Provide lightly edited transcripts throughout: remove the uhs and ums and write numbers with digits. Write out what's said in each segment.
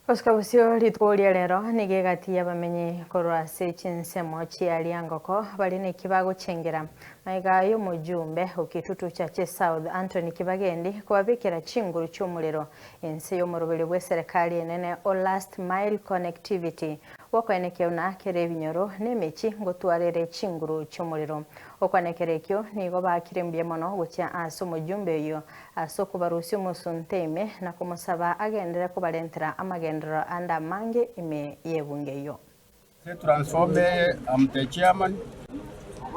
Gosuka bosio rituko ria rero nigo egati y'abamenyi korwa ase chinsemo chia Riangoko bare neki bagochengera magega y'omojumbe o Kitutu Chache South Anthony Kibagendi kobabekera chinguru chi'omorero inse y'omoroberi bw'eserekari enene o Last Mile Connectivity bw'okoenekia buna kera ebinyoro na emechi ngotwarere chinguru chi'omorero. Gokwana ekero ekio nigo baakire mbuya mono gochia ase omojumbe oyio Ase okobarusia omosunte ime, na komosaba agenderere kobarentera amagenderero ande amange ime y'ebunga eyio. Ase etransformer eye am the chairman,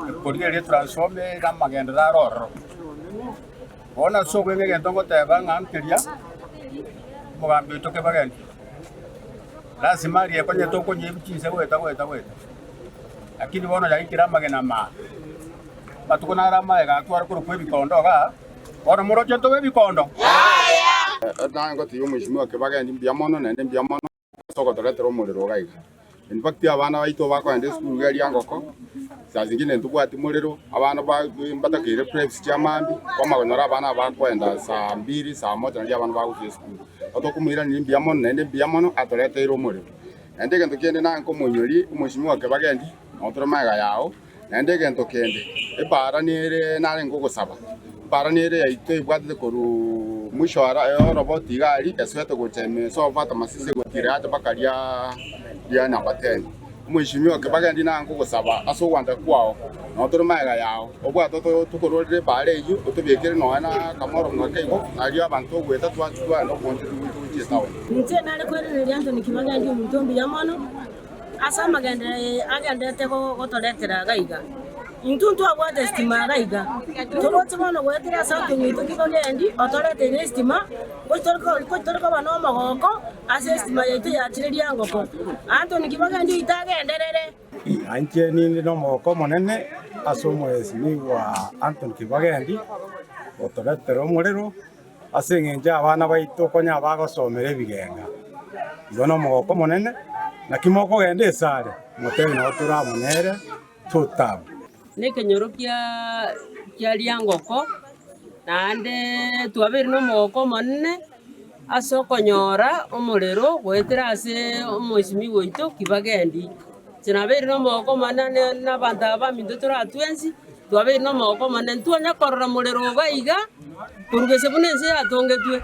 ekorigereria etransformer eye na amagenderero are ororo. Bono ase obweng'e egento ngoteba ng'a nkeria, omogambi oito Kibagendi, lasima arie ekonyete okonywa chinse goeta goeta goeta, lakini bono yaikire amagena amaya. Amatuko naro amaye gatware korokwa ebikondo igaa, bono moroche ntobe ebikondo? Naye ngotebia omweshimiwa Kibagendi mbuya mono naende mbuya mono ase ogotoretera omorero iga iga. In fact abana baito bakogenda esukuru iga eria ngoko, saa zingine ntobwati morero, abana ba mbatakeire preps chia mambia, kwamanya konyora abana aba bakoenda saa mbiri, saa moja nario abana bagochia esukuru. Igo tokomoiraneria mbuya mono naende mbuya mono atoreteire omorero. Naende egento kende naye nkomoinyoria omweshimiwa Kibagendi, nabo tore magega yao. Naende egento kende, epaara nere narenge ogosaba, epaara nere yaito ebwatete korwa mwisho ara oroboti iga aria, esoete gocha ime sobo Fatuma Masisi gotira acha mpaka ria ria number ten. Omweshimiwa Kibagendi naye nkogosaba ase ogwancha kwao, nabo tore magega yao, obwate oto tokororere epaara eyio, otobekere nonya na akamoro ng'ake igo, nario abanto ogoeta twachia twagenda oboonchoki bwaito gochia etown. Inche nare koiraneria Anthony Kibagendi omonto mbuya mono. Ase amagenderero agendererete gotoretera iga iga, intwe ntwabwate esitima iga iga, toroche bono goetera ase otonyoito kibagendi otoreteire esitima, gochi tore koba nomogoko ase esitima yaito yachire riangoko. Anthony Kibagendi oito agenderere. Inche ninde nomogoko omonene ase omwesimigwa Anthony Kibagendi otoretera omorero ase engencho y'abana baito konya bagosomera ebigenga. Igo nomogoko omonene, naki mokogenda esare, motebe nabo tore amo nere, totabu. Nekenyoro kia kia riangoko, naende twabeire nomogoko omonene ase okonyora omorero goetera ase omoisimigwa oito Kibagendi. Inche nabeire nomogoko omonene na abanto aba baminto tore aa twensi, Twabeire nomogoko omonene, ntitwanya korora morero obo aiga korwa gese buna ense yatongetwe.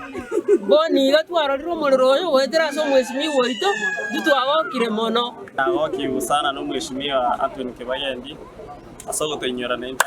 Bono iga twarorire omorero oyo goetera ase omwesimigwa oito, intwe twagokire mono. Nagokigwe sana nomweshimiwa Anthony Kibagendi ase ogotoinyora naintwe.